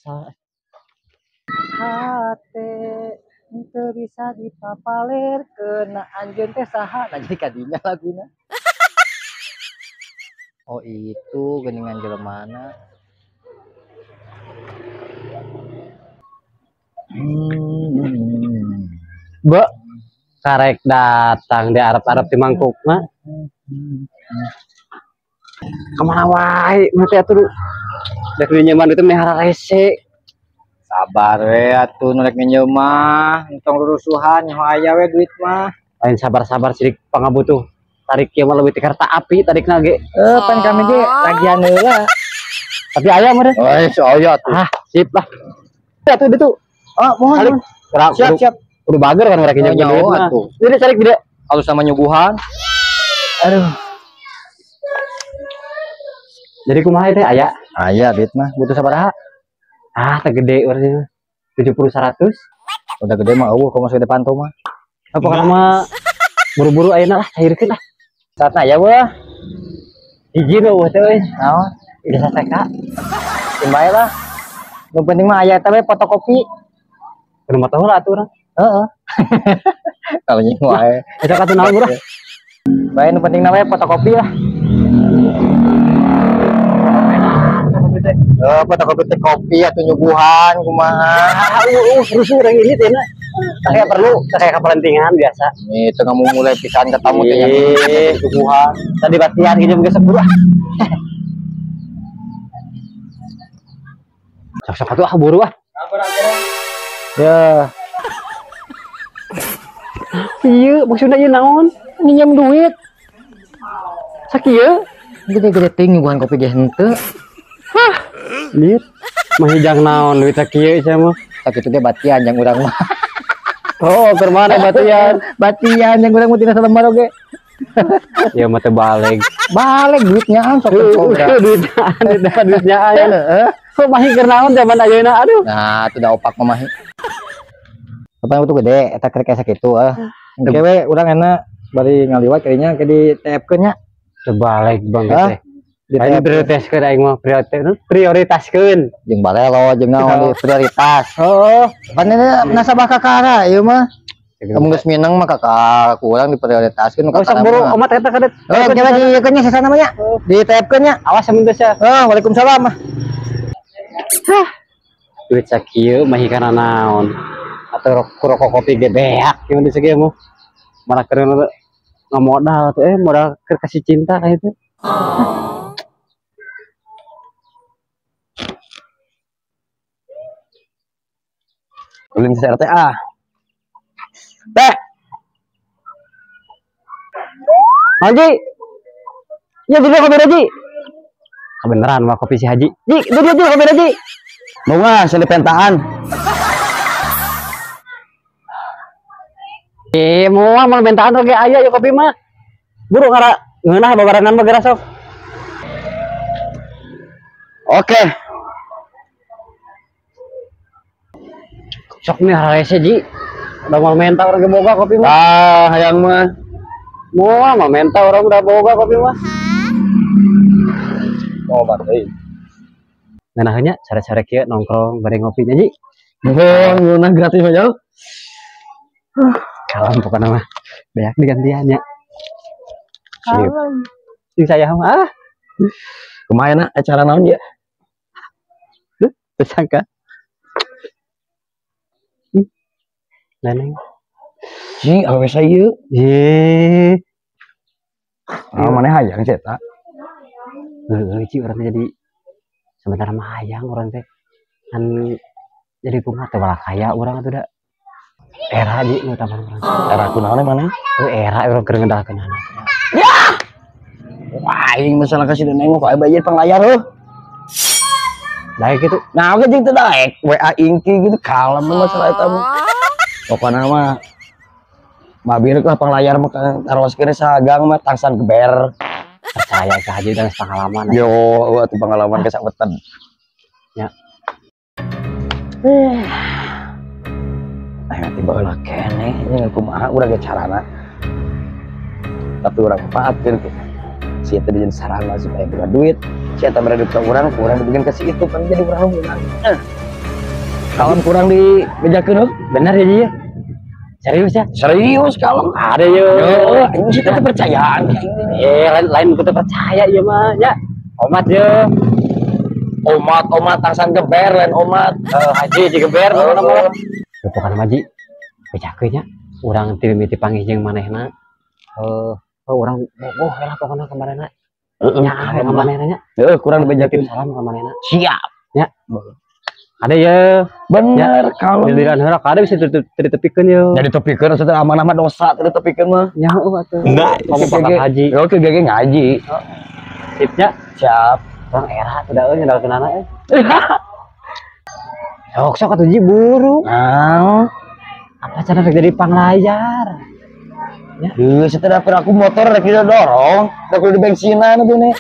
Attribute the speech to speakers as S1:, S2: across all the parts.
S1: Kesel. Hate henteu bisa dipapalerkeun na anjeun teh saha? Nah jadi kadinya laguna. Oh itu geuningan jelemana.
S2: Be, karek datang di Arab-Arab di mangkukna. Kemana wae mah teh atuh. Dek nyeman itu meh rese.
S1: Sabar we atuh nu rek nginjem mah, entong rurusuhan nyaho aya we duit mah.
S2: Lain sabar-sabar sirik pangabutuh. Tarik kieu mah leuwih ti kereta api tarikna ge.
S1: Pan kami ge tagihan heula.
S2: Tapi aya mah deh.
S1: Oh, aya atuh.
S2: Ah, sip lah. Atuh ditu.
S1: Oh, mohon. Siap, siap.
S2: Udah bager kan mereka nginjem duit mah. Jadi tarik tidak.
S1: Halus sama nyuguhan. Aduh.
S2: Jadi kumaha teh aya?
S1: Aya duit mah, butuh sabaraha?
S2: Ah, teh gede urang 70 100.
S1: Udah gede mah eueuh kumaha gede panto mah.
S2: Apa kana mah buru-buru ayeuna lah cairkeun lah.
S1: Saatna aya weh.
S2: Hiji we eueuh teh euy.
S1: Naon?
S2: Ijazah TK.
S1: Keun bae lah. Nu penting mah aya eta we fotokopi.
S2: Kudu motor heula atuh urang.
S1: Heeh. Kalau nying wae.
S2: Eta katuh naon urang?
S1: Bae nu penting na we fotokopi lah. Fotokopi teh kopi atuh nyuguhan kumaha.
S2: Rusuh urang ini teh na. Kayak perlu, kayak kepentingan biasa.
S1: Nih, tengah mau mulai pisan ketemu teh yang nyuguhan.
S2: Tadi batian gitu geus sepuluh ah. Sok-sok atuh ah buru ah.
S1: Ya.
S2: Ieu maksudna ieu naon?
S1: Minjem duit.
S2: Sakieu?
S1: Gede-gede ting nyuguhan kopi ge henteu.
S2: Hah. Mir, mah hijang naon duit sakieu sia mah.
S1: Sakitu ge batian jang urang mah.
S2: Oh, keur mana batian?
S1: Batian yang urang mah tina salembar oge.
S2: Ya mah teu balik.
S1: Balik duitnya an sok
S2: duitnya, duitnya an. Heeh. Kok mahi keur naon zaman ayeuna aduh.
S1: Nah, atuh da opak mah mahi. Apa itu gede eta keur kayak sakitu ah. Engke we urang enak bari ngaliwat kayaknya ke di TF-keun nya.
S2: Teu balik bang teh. Aing prioritaskeun aing mah prioritaskeun.
S1: Jeung balelo jeung naon prioritas.
S2: Heeh.
S1: Pan nasabah kakara ieu mah. Kamu geus mineng mah kakak kurang diprioritaskeun
S2: nu kakara. Buru omat eta kadet.
S1: Heuh, kira di ieu nya sasana mah nya. Di TF-keun nya.
S2: Awas amun geus ya.
S1: Heuh, waalaikumsalam.
S2: Hah. Duit sakieu mah kana naon. Atau rokok kopi ge beak ieu di sakieu mah. Malah keur ngamodal tuh modal keur kasih cinta kayak itu.
S1: Ulin CRT ah. Teh.
S2: Haji. Ya jadi kopi Haji. Kebenaran mah kopi si Haji. Ji, jadi kopi Haji.
S1: Mau mah seni pentaan.
S2: Mau mah pentaan oge aya ya kopi mah. Buru ngara ngeunah babarengan mah geura sok.
S1: Oke.
S2: Sok nih harese Ji. Udah mau menta orang boga kopi mah.
S1: Ah, hayang mah.
S2: Mau mah menta orang udah boga kopi mah.
S1: Oh, bae.
S2: Ngeunahnya sare-sare kieu nongkrong bari ngopi nya Ji.
S1: Nuhun, ngeunah gratis mah jauh.
S2: Kalem pokoknya mah. Beak digantian nya. Sip. Sing saya mah ah.
S1: Kumaha na acara naon ieu?
S2: Tersangka. Neneng.
S1: Ji, awewe saeu.
S2: Ye.
S1: Ah, maneh hayang sih eta.
S2: Heeh, Ci urang teh jadi sebenarnya mah hayang urang teh. Kan jadi kumaha teh balah kaya urang atuh da. Era Ji nu taman urang.
S1: Era kunaon maneh?
S2: Heuh, era urang keur ngedalkeun anak.
S1: Ya. Wah, aing masalah kasih nengok aya bae panglayar heuh.
S2: Daek kitu.
S1: Nah, oke jeung teu daek WA ingki gitu kalem masalah eta mah. Pokokna mah mabir lah panglayar mah taroskeun sagang mah tangsan geber.
S2: Percaya ka Haji dan pengalaman.
S1: Yo, atuh pengalaman kesawetan.
S2: Ya.
S1: Ayo tiba heula keneh nya kumaha urang ge carana. Tapi urang manfaatkeun kitu. Si eta dijieun sarana supaya boga duit, si eta mere duit ka urang, ku urang dibikeun ka si itu kan jadi urang menang. Kalem kurang dibejakeun heuh.
S2: Bener ya Ji? Serius ya?
S1: Serius kalem.
S2: Ada yo.
S1: Ini sih kepercayaan.
S2: Lain kita percaya ya mah ya. Omat yo.
S1: Omat omat tangsan geber lain omat.
S2: Haji ji geber pokona mah. Pokona mah Ji. Bejakeun nya. Urang ti mimiti panggih jeung manehna. Urang bogoh lah pokona ka manehna. Heeh, ka manehna nya.
S1: Heeh, kurang dibejakeun.
S2: Salam ka manehna.
S1: Siap.
S2: Ya. Ada ya.
S1: Bener kalau
S2: giliran heula kada bisa ditepikeun ye.
S1: Jadi tepikeun maksudnya amanah mah dosa teu ditepikeun mah.
S2: Nya heuh atuh.
S1: Kamu
S2: bakal haji.
S1: Oke, ge ngaji.
S2: Sipnya
S1: siap.
S2: Urang era atuh da euy nyedalkeunana euy. Sok sok atuh Ji buru.
S1: Nah,
S2: apa cara rek jadi panglayar?
S1: Ya. Heuh, setelah aku motor rek didorong, rek kudu dibensinan atuh nih.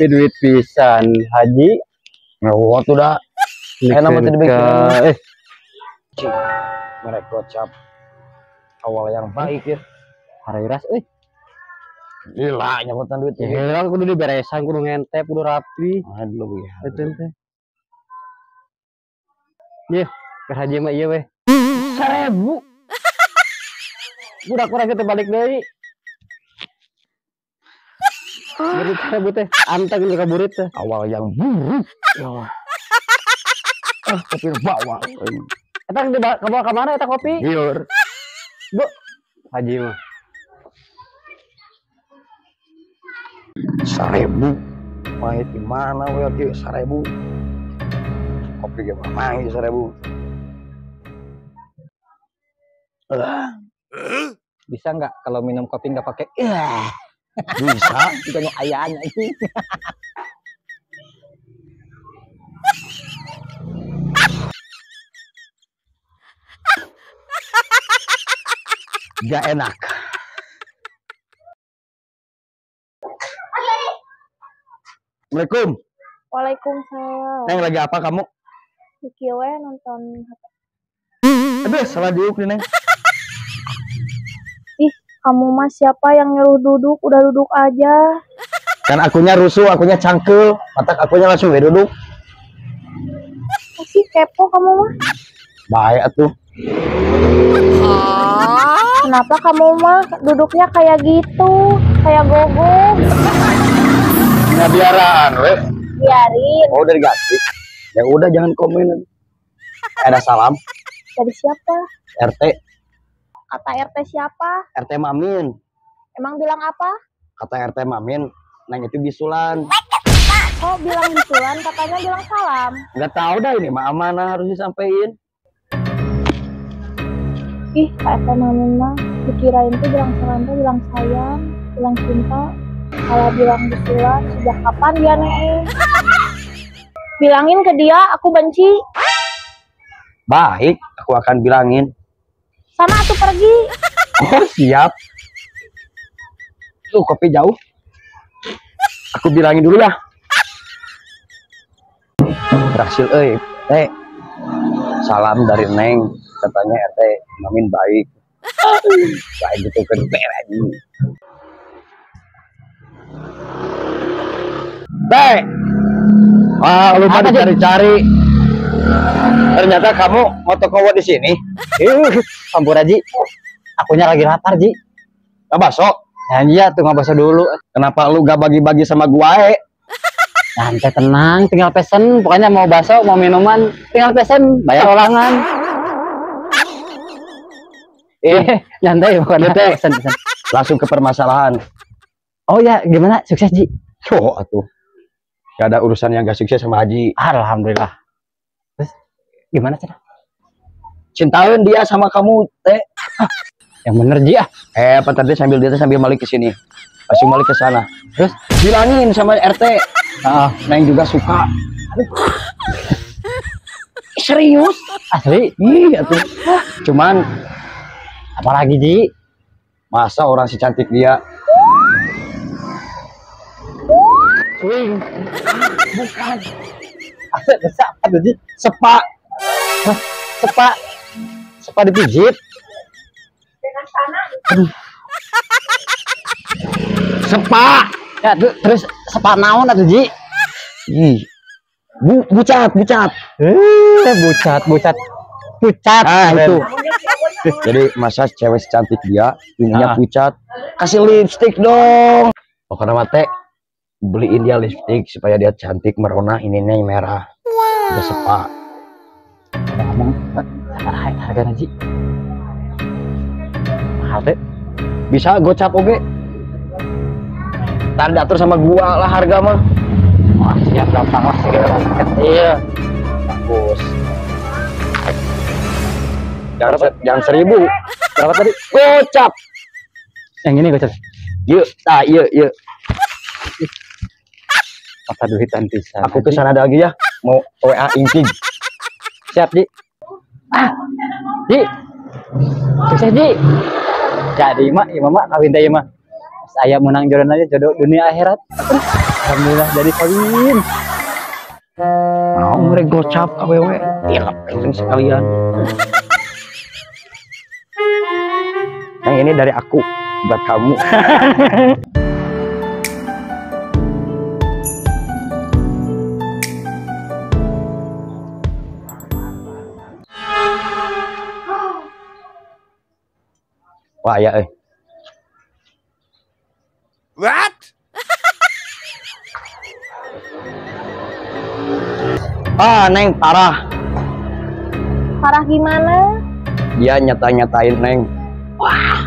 S2: Duit pisan haji.
S1: Nah, tuh dah. Enak mah tadi bikin. Mereka cap awal yang baik ya.
S2: Hareras euy.
S1: Gila nyakutan duit.
S2: Ya kudu diberesan, kudu ngentep, kudu rapi.
S1: Aduh ya.
S2: Betul teh. Yeuh, keur haji mah ieu weh.
S1: 1000.
S2: Budak kurang kita balik deui. Burit 1000 teh, anteng ka burit teh.
S1: Awal yang buruk. Ya. Ah, kopi bawa.
S2: Eta dibawa ka mana eta kopi?
S1: Liur.
S2: Bu, haji mah.
S1: 1000. Wah, di mana we kieu 1000? Kopi ge mah 1000.
S3: Bisa nggak kalau minum kopi nggak pakai?
S1: Bisa,
S3: itu nu ayaan anjing.
S1: Gak enak. Assalamualaikum.
S4: Waalaikumsalam.
S1: Neng lagi apa kamu?
S4: Kieu we nonton HP.
S1: Aduh, salah diuk nih, Neng.
S4: Ih, kamu mah siapa yang nyuruh duduk? Udah duduk aja.
S1: Kan akunya rusuh, akunya cangkel, matak akunya langsung we duduk.
S4: Masih kepo kamu mah.
S1: Baik atuh.
S4: Kenapa kamu mah duduknya kayak gitu, kayak gogok?
S1: Nah, biaran, we.
S4: Biarin.
S1: Oh, udah diganti. Ya udah jangan komen. Ada salam.
S4: Dari siapa?
S1: RT.
S4: Kata RT siapa?
S1: RT Mamin.
S4: Emang bilang apa?
S1: Kata RT Mamin, neng itu bisulan.
S4: Oh, bilang bisulan, katanya bilang salam.
S1: Nggak tahu dah ini mah amanah harus disampaikan.
S4: Ih, Kak RT Mamin mah dikirain tuh bilang salam tuh bilang sayang, bilang cinta. Kalau bilang bisulan, sejak kapan dia nih? Bilangin ke dia, aku benci.
S1: Baik, aku akan bilangin.
S4: Sana aku pergi.
S1: Oh, siap. Tuh, kopi jauh. Aku bilangin dulu ya. Berhasil, eh. Salam dari Neng. Katanya RT Mamin baik. Baik gitu kan lagi. Teh. Wah, lupa dicari-cari. Ternyata kamu motokowo di sini.
S2: Ampun Haji. Akunya lagi lapar, Ji.
S1: Nggak bakso?
S2: Ya iya tuh nggak bakso dulu.
S1: Kenapa lu gak bagi-bagi sama gua,
S2: Nanti tenang, tinggal pesen. Pokoknya mau bakso, mau minuman, tinggal pesen, bayar ulangan. Nyantai pokoknya pesen, pesen.
S1: Langsung ke permasalahan.
S2: Oh ya, gimana? Sukses, Ji?
S1: Oh, atuh. Gak ada urusan yang gak sukses sama Haji.
S2: Alhamdulillah. Terus gimana cara?
S1: Cintain dia sama kamu, Teh.
S2: Yang bener, Ji, ah.
S1: Apa tadi sambil dia sambil balik ke sini. Langsung balik ke sana.
S2: Terus
S1: bilangin sama RT. Neng juga suka. Aduh. Serius?
S2: Asli?
S1: Iya tuh. Cuman
S2: apalagi, Ji?
S1: Masa orang si cantik dia
S2: swing?
S1: Bukan.
S2: Apa tuh, Ji?
S1: Sepa.
S2: Hah? Sepa. Sepa dipijit.
S1: Aduh. Sepa.
S2: Ya, terus sepa naon atuh, Ji?
S1: Ih. Bucat, bucat.
S2: Bucat, bucat. Pucat.
S1: Ah, itu. Jadi masa cewek secantik dia ininya pucat. Kasih lipstick dong. Pokoknya mate beliin dia lipstick supaya dia cantik merona, ininya merah. Udah sepa.
S2: Ngomong harga Ji. Mahal teh.
S1: Bisa gocap oge. Tanda atur sama gua lah harga mah.
S2: Wah, siap gampang lah segala.
S1: Iya. Bagus. Jangan 1000.
S2: Berapa tadi?
S1: Gocap.
S2: Yang ini gocap.
S1: Yuk, nah, yuk, yuk.
S2: Mata duitan pisan.
S1: Aku ke sana ada lagi ya. Mau WA Ingking.
S2: Siap, Ji. Ah. Ji. Sukses, Ji. Jadi mak, iya mama kawin teh mah. Saya menang jodoh aja, jodoh dunia akhirat. Alhamdulillah jadi kawin.
S1: Mau mereka gocap awewe, tilap sekalian. Yang ini dari aku buat kamu. Wah ya eh.
S5: What?
S1: Ah, Neng, parah.
S4: Parah gimana?
S1: Dia nyata-nyatain, Neng. Wah.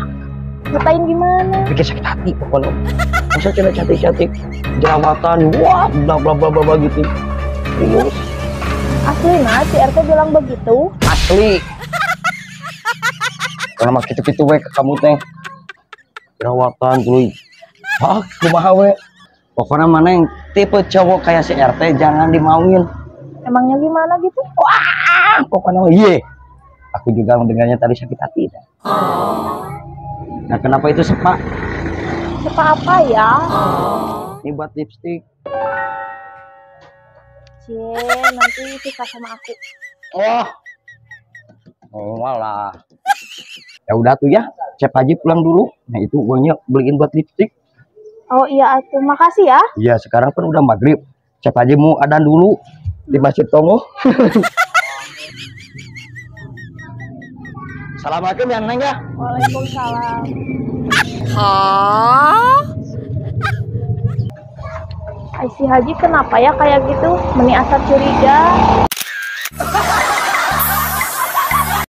S4: Nyatain gimana?
S1: Bikin sakit hati pokoknya. Masa cewek cantik-cantik, jerawatan, wah, bla bla bla bla gitu. Serius.
S4: Asli, nah, si RT bilang begitu.
S1: Asli. Karena mah gitu-gitu we ke kamu teh. Jerawatan dulu. Hah, kumaha we? Pokoknya mana yang tipe cowok kayak si RT jangan dimauin.
S4: Emangnya gimana gitu?
S1: Wah, pokoknya iya. Aku juga mendengarnya tadi sakit hati. Nah, kenapa itu sepak?
S4: Sepak apa ya?
S1: Ini buat lipstick.
S4: Cie, nanti suka sama aku.
S1: Oh. Oh, malah. Ya udah tuh ya, Cep Haji pulang dulu. Nah, itu uangnya beliin buat lipstick.
S4: Oh iya, tuh makasih ya.
S1: Iya, sekarang kan udah maghrib. Cep Haji mau adan dulu di Masjid Tonggoh. Assalamualaikum ya Neng ya.
S4: Waalaikumsalam.
S5: Hah?
S4: Si Haji kenapa ya kayak gitu? Meni asa curiga.